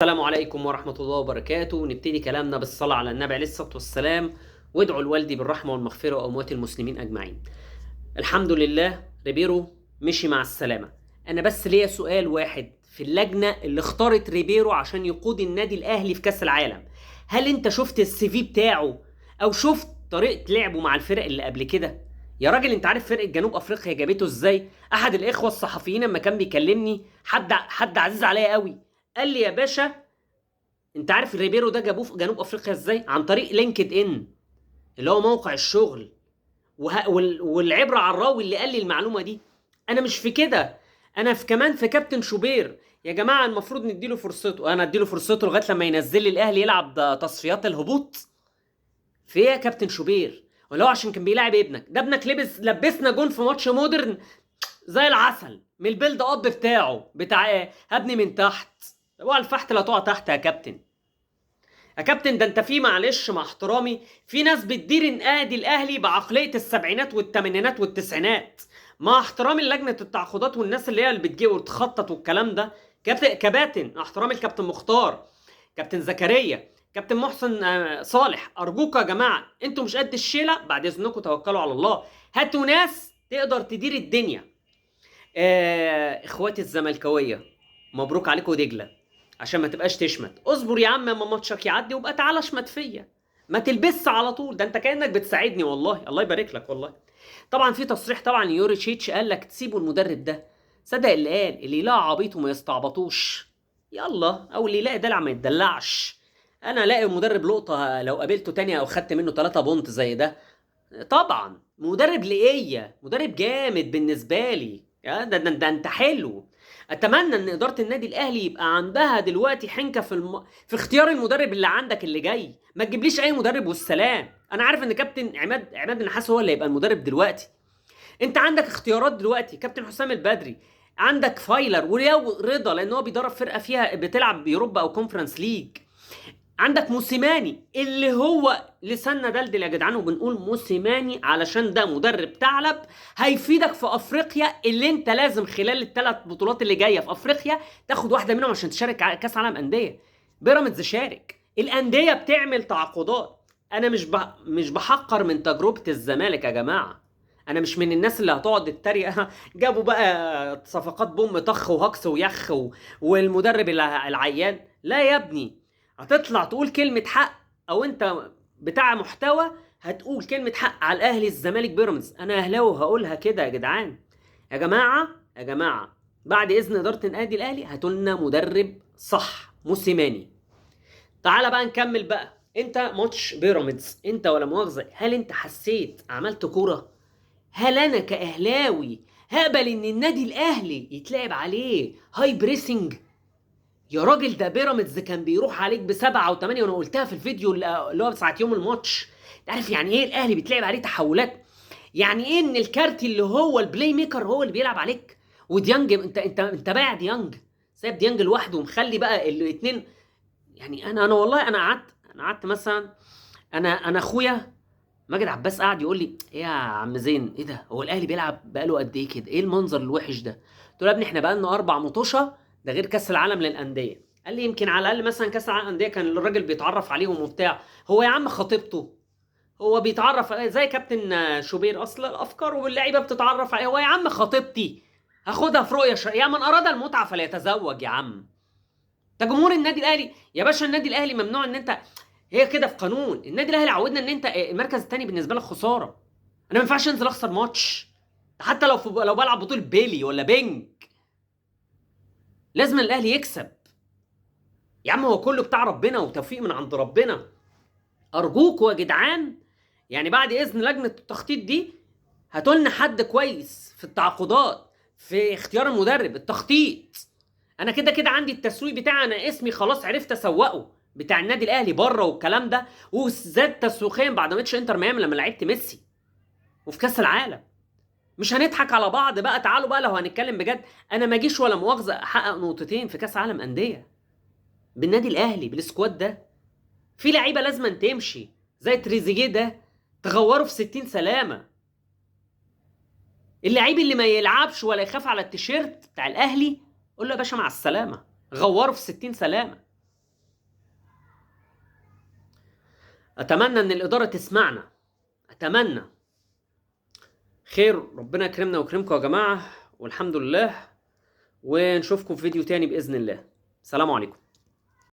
السلام عليكم ورحمة الله وبركاته. نبتدي كلامنا بالصلاة على النبي عليه الصلاة والسلام، وادعوا لوالدي بالرحمة والمغفرة وأموات المسلمين أجمعين. الحمد لله ريبيرو مشي مع السلامة. أنا بس ليا سؤال واحد في اللجنة اللي اختارت ريبيرو عشان يقود النادي الأهلي في كأس العالم، هل أنت شفت ال CV بتاعه أو شفت طريقة لعبه مع الفرق اللي قبل كده؟ يا راجل انت عارف فرقة جنوب افريقيا جابته ازاي؟ احد الاخوة الصحفيين لما كان بيكلمني، حد عزيز عليا قوي، قال لي يا باشا انت عارف ريبيرو ده جابوه في جنوب افريقيا ازاي؟ عن طريق LinkedIn اللي هو موقع الشغل. والعبرة على الراوي اللي قال لي المعلومة دي. انا مش في كده، انا في كمان في كابتن شوبير. يا جماعة المفروض نديله فرصته، انا اديله فرصته لغاية لما ينزل لي الاهلي يلعب تصفيات الهبوط. في ايه يا كابتن شوبير؟ ولا هو عشان كان بيلاعب ابنك؟ ده ابنك لبسنا جون في ماتش مودرن زي العسل من ال build up بتاعه، بتاع ايه؟ هبني من تحت. اوعى الفحت لا تقع تحت يا كابتن. يا كابتن ده انت في، معلش مع احترامي، في ناس بتدير النادي الاهلي بعقلية السبعينات والثمانينات والتسعينات، مع احترامي للجنة التعاقدات والناس اللي هي اللي بتجي وتخطط والكلام ده. كباتن، مع احترامي الكابتن مختار، كابتن زكريا، كابتن محسن صالح، ارجوك يا جماعة انتوا مش قد الشيله، بعد اذنكم توكلوا على الله، هاتوا ناس تقدر تدير الدنيا. اخواتي الزملكاويه مبروك عليكم دجله، عشان ما تبقاش تشمت. اصبر يا عم اما ماتشك يعدي وابقى تعالى اشمت فيا، ما تلبسش على طول، ده انت كانك بتساعدني والله، الله يبارك لك والله. طبعا في تصريح طبعا يوريتشيتش قال لك تسيبوا المدرب ده، صدق اللي قال اللي يلاقي عبيط وما يستعبطوش، يلا، او اللي يلاقي دلع ما يتدلعش. انا الاقي مدرب لقطة لو قابلته تاني او خدت منه 3 بونت زي ده، طبعا مدرب لقيه، مدرب جامد بالنسبة لي، يا ده انت حلو. اتمنى ان ادارة النادي الاهلي يبقى عندها دلوقتي حنكه في اختيار المدرب اللي عندك اللي جاي، ما تجيبليش اي مدرب والسلام. انا عارف ان كابتن عماد النحاس هو اللي هيبقى المدرب دلوقتي. انت عندك اختيارات دلوقتي، كابتن حسام البدري، عندك فايلر وليو رضا لان هو بيدرب فرقه فيها بتلعب يوروبا او Conference League، عندك موسيماني اللي هو لساننا دلدل يا جدعان، وبنقول موسيماني علشان ده مدرب ثعلب هيفيدك في افريقيا، اللي انت لازم خلال الثلاث بطولات اللي جاية في افريقيا تاخد واحدة منهم عشان تشارك كاس عالم اندية. بيراميدز شارك، الاندية بتعمل تعاقدات. انا مش بحقر من تجربه الزمالك يا جماعة، انا مش من الناس اللي هتقعد تتريق جابوا بقى صفقات بوم طخ وهكس ويخ والمدرب العيان. لا يا ابني، هتطلع تقول كلمة حق، أو أنت بتاع محتوى هتقول كلمة حق على الأهلي الزمالك بيراميدز. أنا أهلاوي وهقولها كده يا جدعان. يا جماعة، يا جماعة، بعد إذن إدارة النادي الأهلي هاتوا لنا مدرب صح، موسيماني. تعالى بقى نكمل بقى. أنت ماتش بيراميدز، أنت ولا مؤاخذة، هل أنت حسيت عملت كورة؟ هل أنا كأهلاوي هقبل إن النادي الأهلي يتلعب عليه high pressing؟ يا راجل ده بيراميدز كان بيروح عليك ب7 و8، وانا قلتها في الفيديو اللي هو ساعة يوم الماتش. انت عارف يعني ايه الاهلي بيتلعب عليه تحولات؟ يعني ايه ان الكارت اللي هو ال playmaker هو اللي بيلعب عليك؟ وديانج، انت بايع ديانج، سايب ديانج لوحده ومخلي بقى الاثنين. يعني انا والله انا قعدت مثلا، انا اخويا ماجد عباس قعد يقول لي ايه يا عم زين، ايه ده، هو الاهلي بيلعب بقاله قد ايه كده، ايه المنظر الوحش ده؟ قلت له يا ابني احنا بقالنا 4 مطوشه، ده غير كاس العالم للاندية. قال لي يمكن على الاقل مثلا كاس العالم للاندية كان الراجل بيتعرف عليهم وبتاع. هو يا عم خطيبته هو بيتعرف زي كابتن شوبير، اصلا الافكار واللعيبة بتتعرف عليه. هو يا عم خطيبتي هاخدها في رؤية شرعية، يا من اراد المتعة فليتزوج يا عم. ده جمهور النادي الاهلي يا باشا. النادي الاهلي ممنوع ان انت، هي كده في قانون النادي الاهلي عودنا ان انت المركز الثاني بالنسبة لك خسارة. انا ما ينفعش انزل اخسر ماتش حتى لو بلعب بطوله بيلي ولا بينج، لازم الاهلي يكسب يا عم. هو كله بتاع ربنا وتوفيق من عند ربنا. ارجوكوا يا جدعان، بعد اذن لجنة التخطيط دي هاتوا لنا حد كويس في التعاقدات، في اختيار المدرب، التخطيط. انا كده كده عندي التسويق بتاعي، انا اسمي خلاص عرفت اسوقه بتاع النادي الاهلي بره والكلام ده، وزاد تسويقيا بعد ماتش انتر ميامي لما لعبت ميسي وفي كاس العالم. مش هنضحك على بعض بقى، تعالوا بقى لو هنتكلم بجد، انا ما اجيش ولا مؤاخذة احقق نقطتين في كاس عالم اندية بالنادي الاهلي بال squad ده. في لعيبة لازم تمشي زي تريزيجيه ده، تغوره في 60 سلامه. اللعيب اللي ما يلعبش ولا يخاف على التيشيرت بتاع الاهلي قول له يا باشا مع السلامة، غوره في 60 سلامه. اتمنى ان الادارة تسمعنا، اتمنى خير. ربنا يكرمنا ويكرمكم يا جماعة، والحمد لله، ونشوفكم في فيديو تاني باذن الله. سلام عليكم.